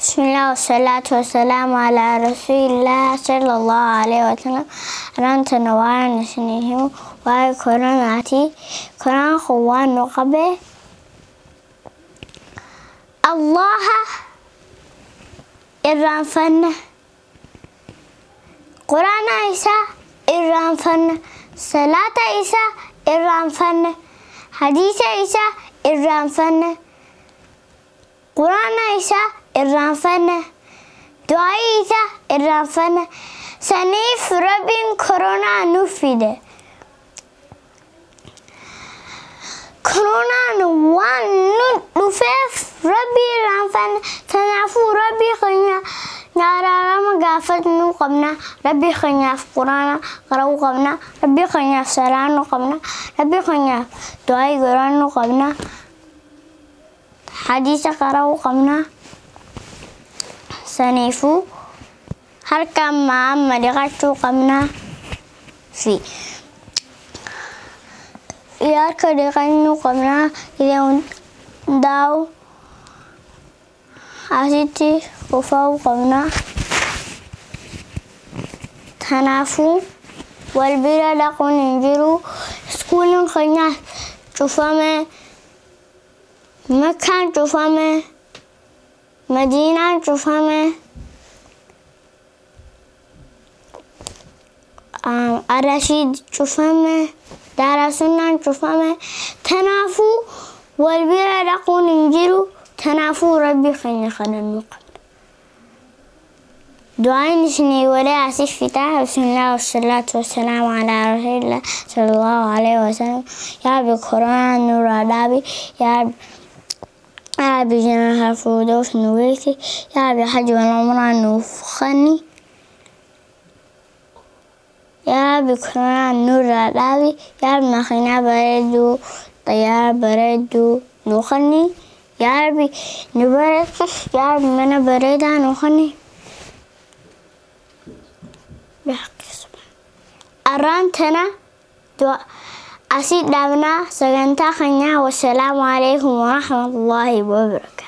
بسم الله والصلاة والسلام على رسول الله صلى الله عليه وسلم. Arantana waan isinii himu waa'ee koronaati. Koronaan kun waan nu qabe Allaha irraanfanna. Quraana isaa irraanfanna. Salaata isaa irraanfanna. Hadiisa isaa irraanfanna. Quraana isaa irraanfanna. Du'aa isaa irraanfanna. Saniif Rabbiin koronaa nuuf fide. Koronaan waan nu dhufeef Rabbii irraanfanna. Kanaafuu Rabbii keenya araarama gaafachuu qabna. Rabbii keenyaaf quraana qara'uu qabna. Rabbii keenyaaf salaannuu qabna. Rabbii keenyaaf du'aa godhannuu qabna. Hadiisa qara'uu qabna. Saniifuu harka ammaa amma dhiqachuu qabna. Fi harka dhiqachuu qabna. Yeroo hundaa'u asitti ufa'uu qabna. Kanaafuu wal bira dhaquun hin jiru. Iskuuliin keenya cufame. Makkaan cufame. Madiinaan cufame. Arashiid cufame. Daarasunnaan cufame. Kanaafuu wal bira dhaquun hin jiru. Kanaafuu Rabbii keenya kadhannuu qabna. Du'aan isinii godhee asif fixa. Bismillah wasalaatu wasalaamu alaa rasuulillah sallallahu alaihi wasallam. Yaa Rabbi koronaa nurraa dhaabi. Yaa Rabbi jannata firdaus nu geessi. Yaa Rabbi hajji wal umraa nuuf kenni. Yaa Rabbi koronaa nurraa dhaabi. Yaa Rabbi makiinaa bareedduu, xayyaara bareedduu nu kenni. Yaa Rabbi nu bareechis. Yaa Rabbi mana bareedaa nu kenni. Arraan tana asii dhaabnaa sagantaa keenyaa. Wassalaamu alaikum warahmatullaahi wabarakaatu.